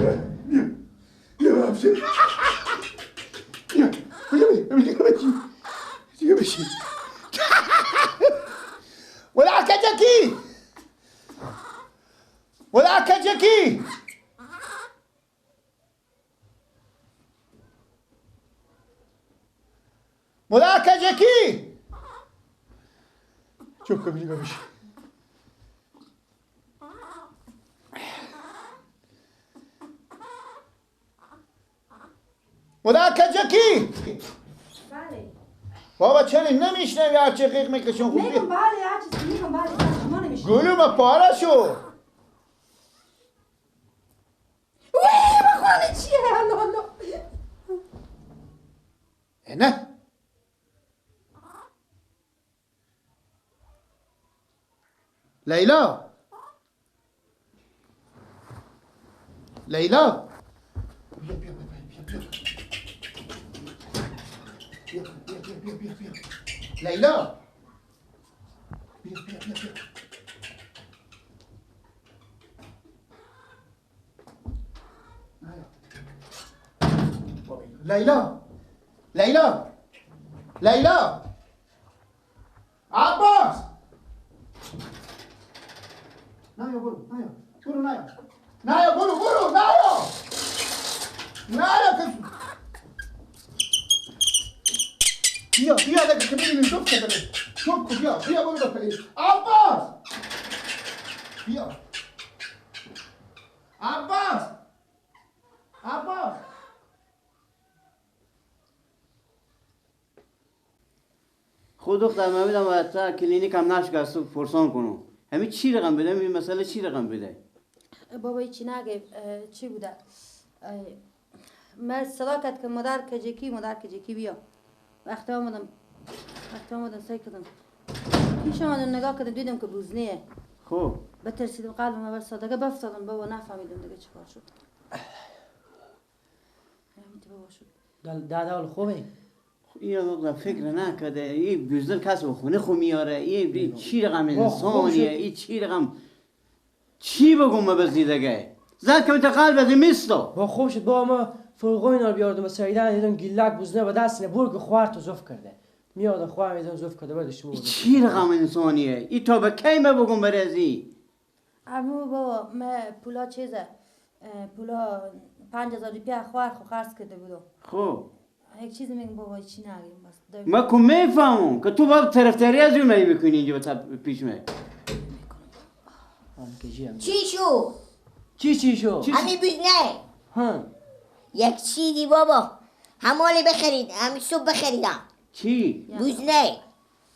بیا بیا بیا بیا بیا بیا بشی ولا کجکی ولا کجکی ولا کجکی چوب کن نگاه بشی ولا کجکی. بله بابا چرا نمیشنوی هرچی قیق میکشون؟ خوب میگم بله، هرچی میگم بله، شما نمیشنوی. گلوم پاره شد. وی بخوانه چیه؟ الله الله. نه لیلا لیلا بیا بیا بیا بیا بیا بیا بیا بیا بیا لیلا بیا بیا بیا بیا. لیلا لیلا لیلا عباس نیا برو نیا برو نیا نیا برو برو نیا نیا بیا بیا دیگه که می‌بینی چوب کرده چوب کن. بیا بیا برو بپری عباس بیا عباس عباس. خود دختر من میدم و تا کلینیک هم نشکست پرسان کنم همین چی رقم بده؟ این مسئله چی رقم بده؟ بابا چی نگه چی بوده؟ من صدا کرد که مادر کجکی مادر کجکی بیا. وقتی آمدم سعی کردم پیش آمدم نگاه کردم دیدم که بوزنیه. خب بترسیدم قلبم اول سادگه بفتادم بابا نفهمیدم دیگه چیکار شد. بابا شد دادا خوبه؟ این مقدار فکر نکرده این بزرگ کس به خونه خو میاره این چی رقم انسانیه این چی رقم چی بگم به زیدگه زد که میت قلب از میستو با خوب شد با ما فرقوی اینا رو بیاردم سریدن دیدم گیلک بزنه با دست نه برگ خوار تو زف کرده میاد خوار میدم زف کرده بعدش شما چی رقم انسانیه این تا به کی ما بگم برزی عمو بابا ما پولا چیزه پولا 5000 روپیه خوار خو خرج کرده بودم. خب یک چیزی میگم بابا چی نگیم بس ما کو میفهمم که تو با طرفداری از اون میکنی اینجا پیش می چی شو؟ چی شو؟ همی بزنه ها یک چیزی بابا همالی بخرید همی صبح بخریدم. چی؟ بزنه.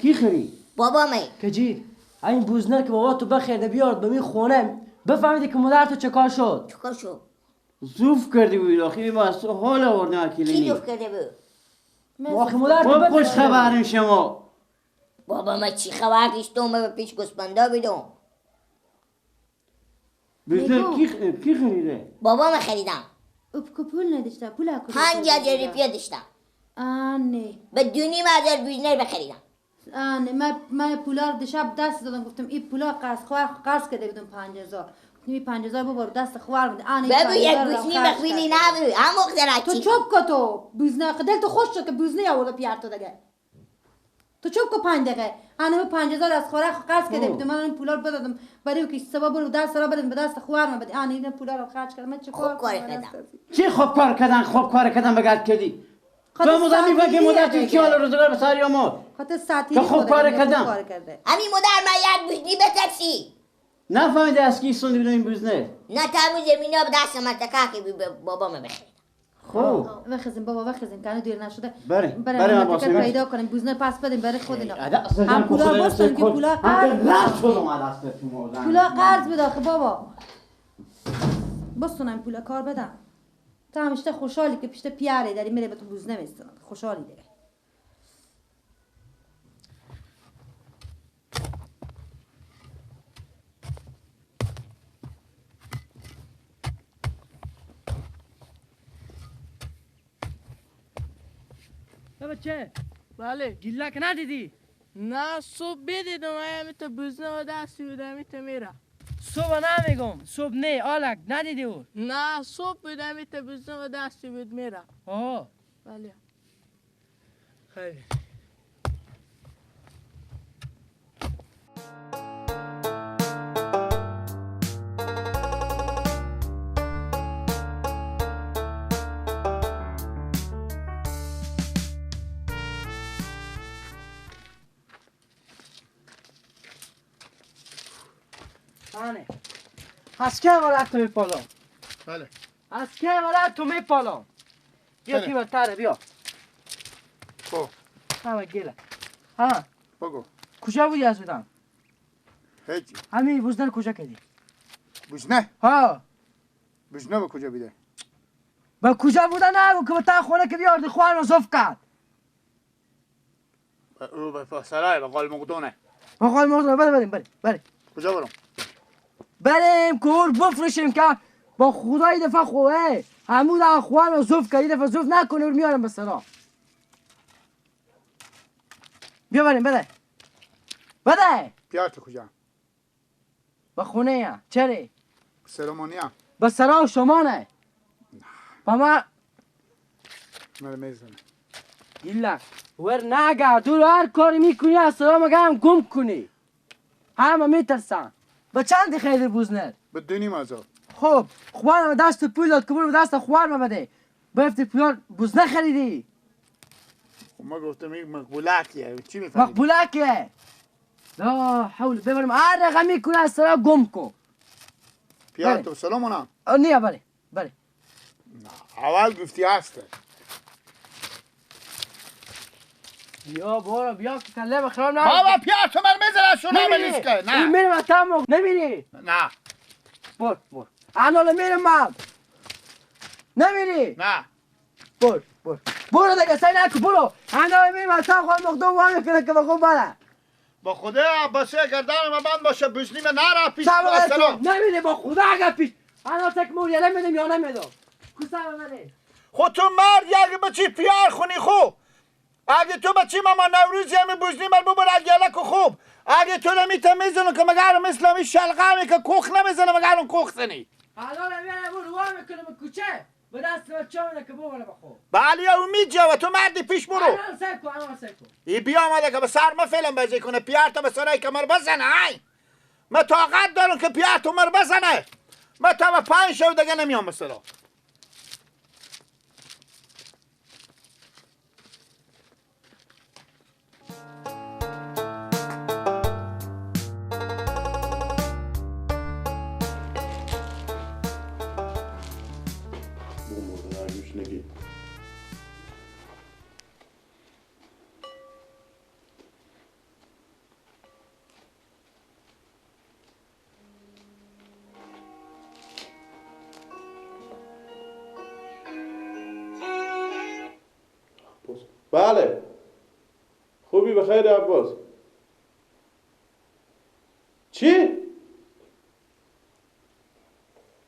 کی خرید؟ بابا می کجید این بزنه که بابا تو بخریده بیارد به می خونه بفهمیدی که مادر تو چه کار شد؟ چه کار شد؟ زوف کردی بود آخی ما از حال آوردیم کلینیک. کی زوف کرده بود؟ آخی مادر تو خوش خبریم شما. بابا ما چی خبر داشتم ما پیش گوسفندا بیدم. بزنه کی خریده؟ بابا ما خریدم. کو پول نداشته پول کجا؟ 5000 روپیه داشتم. آنه به 2,500 بزنه بخریدم. آنه من پولا رو شب دست دادم گفتم این پولا قرض خوار قرض کرده بودم 5000. گفتم 5000 ببر دست خوار بده. آنه بابا یک بزنی مخویلی نبود هم وقت تو چوب کو تو بزنه دل تو خوش شد که بزنه آورد پیار تو دیگه. تو چوب کو 5 دقیقه. آنه 5000 از خوار قرض کرده بودم من این پولا رو بدادم برای که سبب برو دست را بدم به دست خوار من بده. آنه این پولا رو خرج کردم. من چه کار کردم؟ چی خوب کار کردن؟ خوب کار کردن بگرد کردی. تو مدام میگه که مادر تو چی حال روزگار به سری آمد؟ خاطر سطحی خوب کار کردم. همین مادر من یک بزنی بترسی. نفهمیده از کی سوندی بدون این بزنه؟ نه تمو زمینا به دست من تکا که بابا من بخریدم. خب بخزیم بابا بخزیم که دیر نشده. بره من پیدا کنیم بزنه پس بدیم برای خود اینا. هم پولا بستن که پولا قرض پولا قرض بده آخه بابا. بستونم پولا کار بدم. تو همیشه خوشحالی که پیشت پیاره داری میره به تو بوزنه میستن خوشحالی دیگه. بچه بله گیلک ندیدی؟ نه صبح بدیدم همی تو بوزنه و دستی بوده همی تو میره. صبح نمیگم، صبح نه، آلک ندیدی او؟ نه صبح بودم ایت بزنه و دستی بود میره. آه بله. خیلی. از که ولد تو میپالم؟ بله. از که ولد تو میپالم؟ بیا کی برتره بیا. خب. همه گله. ها. بگو. کجا بودی از بودم؟ هیچ. همین بزنه کجا کردی؟ بزنه؟ ها. بزنه به کجا بیده؟ به کجا بوده نگو که به تا خونه که بیاردی خوان رو زف کرد. او به سرای به قال مقدونه. به قال مقدونه بله بریم بله بله. کجا برم؟ بریم کور بفروشیم که با خدای دفعه خواه همون در خوان رو زف کرد، یه دفعه زف نکنه رو میارم به سرا. بیا بریم بده بده. پیار تو کجا؟ به خونه یا چرا؟ سلامانی هم به سرا و شما نه با ما من میزنه گیلا ور نگه دور هر کاری میکنی از سرا مگه هم گم کنی همه میترسن. به چند خیلی بوزنر؟ به 2,500. خب خوانم دست پول داد که برو به دست خوانم بده. بفتی پول بوزنه خریدی. خب ما گفتم این مقبولکیه چی میفهمی؟ مقبولکیه. لا حول ببرم هر رقمی کنه از سرا گم کن. پیار تو سلامونم؟ نه بله بله. نه اول گفتی هسته. بیا برو بیا که کله بخرام نه. بابا پیار تو من میزنه شما بلیس که نه. میرم تمام نمیری. نه. برو برو. انا میرم من. نمیری. نه. برو برو. برو دیگه سعی نکن برو. انا میرم تا خود مقدم وام کنه که بخو بله. با خدا عباسی گردن من بند باشه بزنیم نرا پیش سلام. نمیری با خدا اگر پیش. انا تک موریه نمیدم یا نمیدم. کوسا بده. خود تو مرد اگه بچی پیار خونی خوب. اگه تو بچی ماما نوروزی همی بزنی من ببر گلک و خوب. اگه تو نمیتمیزنو که مگر مثل همی شلغمی که کوخ نمیزنه مگر اون کوخ زنی. الان میرم اون رو میکنم کوچه به دست بچه منه که ببره بخور. بله او میجه و تو مردی پیش برو. الان سعی کن الان سعی کن. ای بیا آمده که به سر ما فیلم بازی کنه پیار تو به سرای کمر بزنه. ای من طاقت دارم که پیار تو مر بزنه. من تا به 5 شب دیگه نمیام مثلا. بله خوبی بخیر عباس. چی؟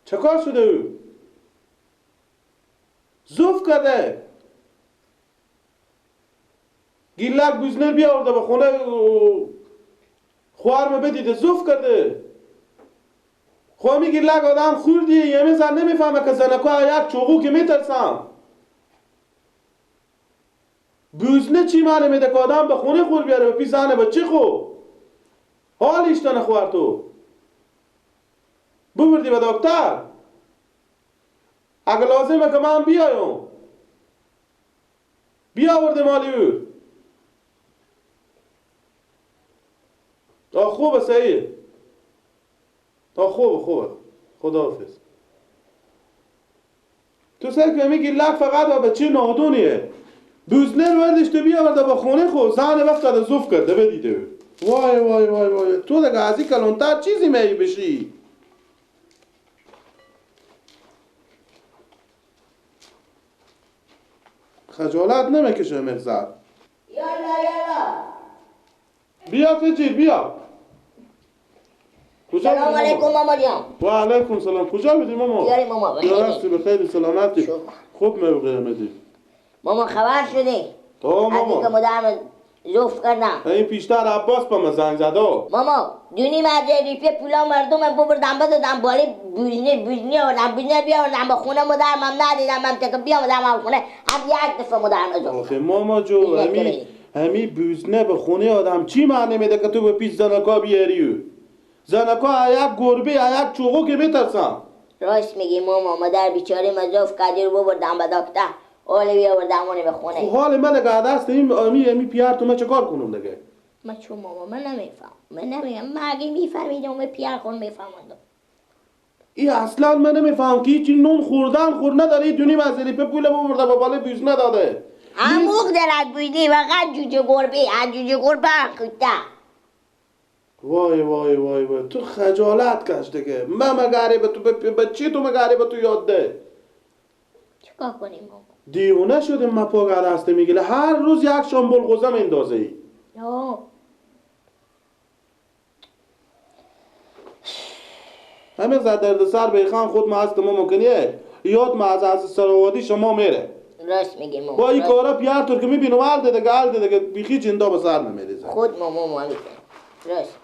چه کار شده او؟ زوف کرده گیلک بوزنر بیاورده به خونه خوارم بدیده زوف کرده. خوامی گیلک آدم خوردی یه زن نمیفهمه که زنکو یک چوغو که میترسم. بوزنه چی معنی میده که آدم به خونه خور بیاره به پی زنه به چی خو حالیش تنه خوار تو ببردی به دکتر اگه لازمه که من بیایم بیاورده مالی او. آه خوبه سعید. آه خوبه خوبه خداحافظ. تو سر که میگی لک فقط و به چه نادونیه بوزنر وردش تو بیاورده با خونه خو زن وقت داده زوف کرده بدیده. وای وای وای وای تو دیگه از این کلونتر چیزی می بشی. خجالت نمیکشه مغزر. یالا یالا بیا تجیر بیا. کجا سلام علیکم ماما جان. و علیکم سلام. کجا بودی ماما؟ یاری ماما بخیر. بخیر سلامتی. خوب میبقی احمدی. ماما خبر شدی؟ تا ماما از اینکه مدام زوف کردم. این پیشتر عباس با من زنگ زده. ماما دونیم از ریپه پولا مردم ببردم بدادم بالای بوزنی آوردم، بوزنی بیاوردم با خونه مادرم هم ندیدم، من تک بیامدم هم خونه هم یک دفعه مادرم زوف. آخه ماما جو همی بوزنه به خونه آدم چی معنی میده که تو به پیش زنکا بیاری؟ زنکا یک گربه یک چوغو که میترسن. راست میگی ماما، مادر بیچاره مزوف کردی رو ببردم به دکتر، حالا بیاوردم اونی به خونه. حال من دیگه دست این امی پیر تو من چه کار کنم دیگه؟ من چون ماما من نمیفهم، من نمیفهم، من اگه میفهمیدم من پیر خون میفهموندم. ای اصلا من نمیفهم که هیچی نون خوردن خور نداره، دونیم از ریپه پول ببرده با بالای بوز نداده. عموق دارد بوزنی فقط جوجه گربه، از جوجه گربه خوشتر. وای وای وای وای تو خجالت کش دیگه. من مگری به تو به چی تو مگری به تو یاد ده؟ چیکار کنیم ماما؟ دیوونه شدیم ما پاک دست میگیره هر روز یک شام بلغوزه میندازه ای. همه زد درد سر بیخان خود ما هست ما ممکنیه یاد ما از سراوادی شما میره. راست میگی ماما. با این کارا پیار تو که میبینم حال ده دیگه، حال ده دیگه بیخی جندا به سر نمیریزه. خود ماما ما میکنه. راست.